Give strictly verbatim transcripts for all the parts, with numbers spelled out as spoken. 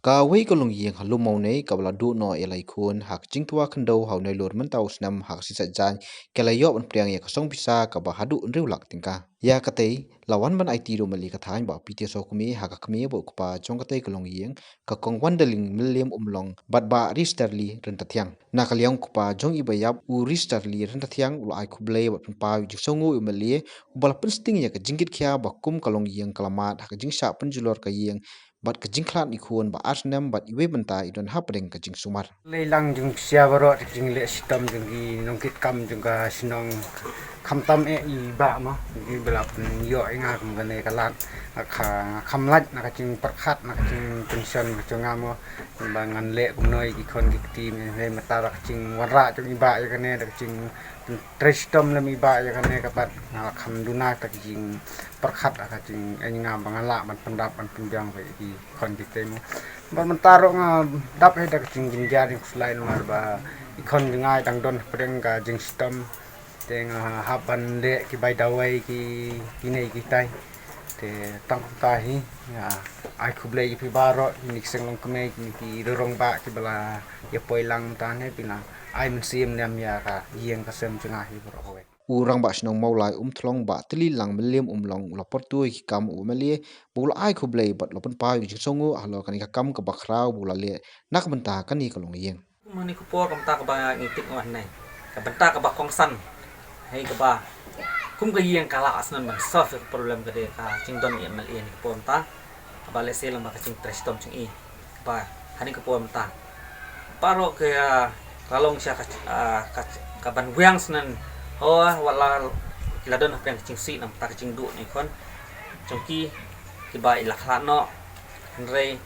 Kawei ka longïing ha Lum Mawnei kaba la duh noh ïa lai khun ha ka jingtwa khyndew ha u Nailur mynta u snem ha ka sngi Saitjaiñ, ka la ïoh ban pdiang ïa ka song pisa kaba haduh hynriew lak tyngka. Ïa katei la wan ban aiti da u M L A ka thaiñ Bah P T Sokmi ha ka kmie bad u kpa jong katei ka longïing, ka Kong Wandalin Mylliem Umlong bad Bah Risterly Ryntathiang. Na ka liang u kpa jong i ba ïap u Risterly Ryntathiang u la ai khublei bad pynpaw ïa u jingsngewnguh ïa u M L A uba la pynsting ïa ka jingkitkhia ba kum ka longïing ka la mad ha ka jingshah pynjulor ka ïing bad ka jingkhlad ïa ki khun ba ar snem bad iwei bynta i don hapdeng ka jingsumar. Lei lang jong sia baroh ka jingleh shitom jong ki nongkitkam jong ka shnong, khamtam eh i bah mo, ki ba la pynïoh ïa nga kum kane ka lad, nga kha, nga kham lait na ka jingpyrkhat na ka jingpynshon ka jong nga mo, ba ngan leh kumno ïa ki khun ki kti, mynta da ka jingwanrah jong i bah ïa kane, da ka jing trei shitom lem i bah ïa kane ka pat, nga la kham duna ta ka jingpyrkhat ha ka jingïaid nga ba ngan lah ban pyndap ban pynbiang ba ïa ki khun ki kti mo. Ba mynta ruh nga dap hi da ka jingjynjar jingkhuslai namar ba i khun jong nga i dang don hapdeng ka jingshitom. Te nga hap ban leh ki bai dawai ki, kine kitai. Te tang kumta hi, nga ai khublei ïa phi baroh, kine ki seng longkmie, kine ki rong bah kiba la ïa poi lang mynta ne, phi la ai mynsiem niam ïa ka ïing ka sem jong nga hi baroh kawei. U Rangbah Shnong Mawlai Umthlong Bah Tyllilang Mylliem Umlong u la pyrthuh ïa ki kam u M L A, ba u la ai khublei bad la pynpaw ïa ka jingsngewnguh halor kane ka kam kaba khraw ba u la leh na ka bynta kane ka longïing. Kum ha kane ka por ka bynta kaba ngi tip noh hangne, ka bynta kaba kongsan, hei kaba kum ka ïing ka lah sngewbha ban solve ïa ka problem ka dei ka jingdon ïa u M L A ha kane ka por mynta, kaba lehse lyngba ka jingtrei shitom jong i, kaba ha kane ka por mynta baroh ka, ah, ka long sha ka, ah, ka, ka ban wiang sngewbha, ho, wat la ki la don hapdeng ka jingsih namar ka jingduh ne khun jong ki, kiba i la khlad noh. Hynrei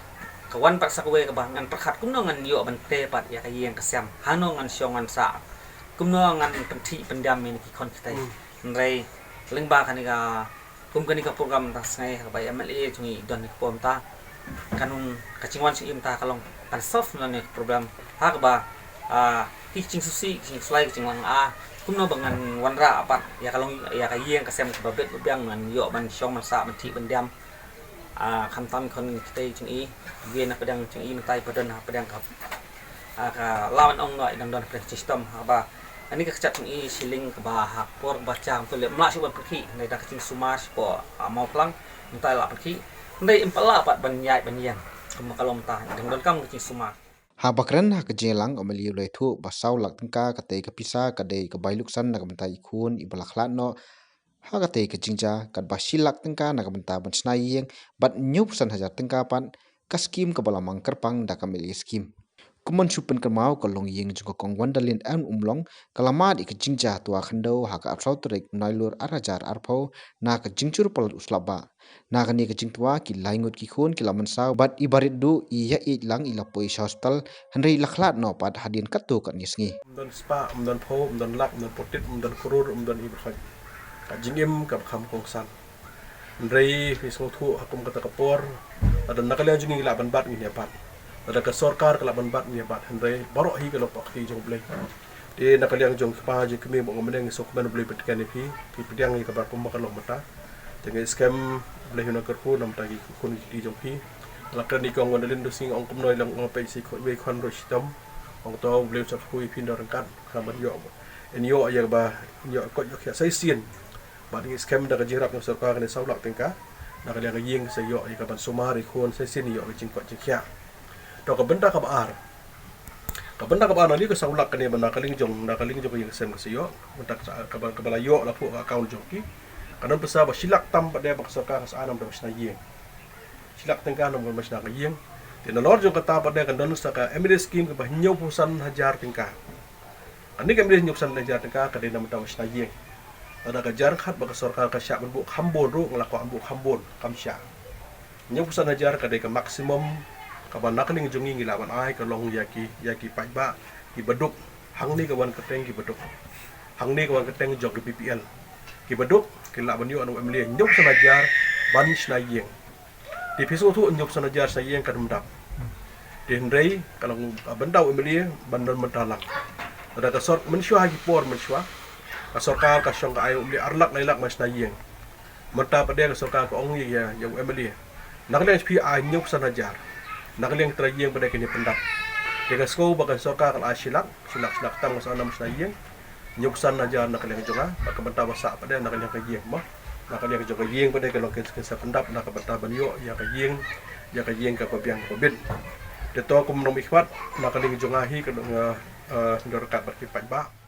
ka wan pat sa kawei kaba ngan pyrkhat kumno ngan ïoh ban tei pat ïa ka ïing ka sem, hangno ngan shong ngan sah, kumno ngan pynthih pyndiam ïa ki khun kitai. Hmm. Hynrei lyngba kane ka, kum kane ka program tang sngi kaba M L A jong i don ha kane ka por mynta, kan, ka jingwan jong i mynta ka long ban solve na kane ka problem, ha kaba, ah, ki jingsngewsih, ki jingkhuslai, ki jinglang ah, kumno ba ngan wanrah pat ïa ka long, ïa ka ïing ka sem kaba bit ba biang, ngan ïoh ban shong ban sah, ban thih ban diam. Ah, khamtam khun kitai jong i, ïa na pdeng jong i mynta i ba don ha pdeng ka, ah, ka la wan ong noh i dang don ha pdeng ka jingshitom, haba kane ka kjat jong i shilling kaba ha por ba jam tu leh mlah shuh ban pyrkhi, hynrei da ka jingsumar shapoh, ah, Mawphlang mynta i la pyrkhi, hynrei im pat lah pat ban ïaid ban ïeng kumba ka long mynta, i dang don kam ka jingsumar. Haba kren ha ka jingïalang, u M L A u la ïathuh ba saw lak tyngka katei ka pisa ka dei ka bai luksan na ka bynta i khun i ba la khlad noh ha katei ka jingjia, katba shi lak tyngka na ka bynta ban shna ïing bad hynñiewphew san hajar tyngka pat ka skim kaba la mang kyrpang da ka M L A skim. Kum ban shu pynkynmaw, ka longïing jong ka Kong Wandalin M Umlong ka la mad ïa ka jingjia twa khyndew ha ka arphew tarik Nailur ar hajar arphew na ka jingjur palat u slap bah. Na kane ka jingtwa ki lai ngut ki khun ki la mynsaw bad i ba rit duh i ïa ïeit lang i la poi sha hospital, hynrei i la khlad noh pat hadien katto katne sngi. Ym don spah, ym don phew, ym don lak, ym don pyrthit, ym don klur, ym don i ba khot. Ka jingim kaba kham kongsan. Hynrei phi sngewthuh ha kum kata ka por, lada na ka liang jong ngi ngi lah ban bat ngin ïa bat. Lada ka sorkar ka lah ban bat ngin ïa bat. Hynrei baroh hi ka long hapoh ka kti jong U Blei. Te na ka liang jong kpa jong kmie bad nga mynne ngi sngewkmen U Blei ban tyrken ïa phi, phi pdiang ïa kaba kumba ka long mynta. Te ngi skhem U Blei un nang kyrkhu na ka bynta ki khun ki kti jong phi. La kren ïa i Kong Wandalin, to sngi nga ong kumno i long, ong peit shi khun, wei khun ruh shitom. Ong to U Blei un sa kyrkhu ïa phi na ryngkat, khnang ban ïoh, in ïoh ïa kaba, in ïoh koit ïoh khiah sa shisien. Bad ngi skhem da ka jingïarap na ka sorkar kane saw lak tyngka, na ka liang ka ïing sa ïoh ïa ka ban sumar ïa i khun sa shisien, ïoh ka jingkoit jingkhiah. To ka bynta kaba ar. Ka bynta kaba ar, na liang ka saw lak kane ba na ka liang jong, na ka liang jong ka ïing ka sem ka sa ïoh, bynta ka sa, kaba, kaba la ïoh la phuh ka account jong ki. Ka don pisa ba shi lak tam pat de ba ka sorkar ka sa ai namar ba shna ïing. Shi lak tyngka namar ba shna ka ïing. Te nalor jong kata pat de ka don sa ka M L A scheme kaba hynñiewphew san hajar tyngka. Kane ka M L A hynñiewphew san hajar tyngka ka dei na ka bynta ba shna ïing. Lada ka jar khat ba ka sorkar ka shah ban buh kham bun ruh, nga la kwah ban buh kham bun, kam shah. Hynñiewphew san hajar ka dei ka maximum kaba na ka liang jong ngi ngi lah ban ai, ka long ïa ki, ïa ki paidbah kiba duk. Hangne ka wan kyrteng kiba duk. Hangne ka wan kyrteng jong ki B P L. Kiba duk ki lah ban ïoh na u M L A hynñiewphew san hajar ban shna ïing. Te phi sngewthuh, hynñiewphew san hajar shna ïing kam dap. Te hynrei ka long ka bynta u M L A ban don bynta lang. Lada ka sorkar mynshuwa, ha ki por mynshuwa, ka sorkar ka shong ka ai u M L A ar lak lai lak ban shna ïing. Mynta pat de ka sorkar ka ong ïa, ïa u M L A, na ka liang phi ai hynñiewphew san hajar. Na ka liang trai ïing pat de kine pyndap. Te ka sngew ba ka sorkar ka la ai shi lak, shi lak, shi lak tam ka sa nam shi na ïing. Hynñiew san hajar na ka liang jong nga, bad ka bynta ba sah pat de na ka liang ka ïing mo. Na ka liang jong ka ïing pat de ka long kin, kin sa pyndap na ka bynta ban ïoh ïa ka ïing, ïa ka ïing kaba biang kaba bit. Te to kum nongmihkhmat, na ka liang jong nga hi ka dang, eh, eh, dor kat bad ki paidbah.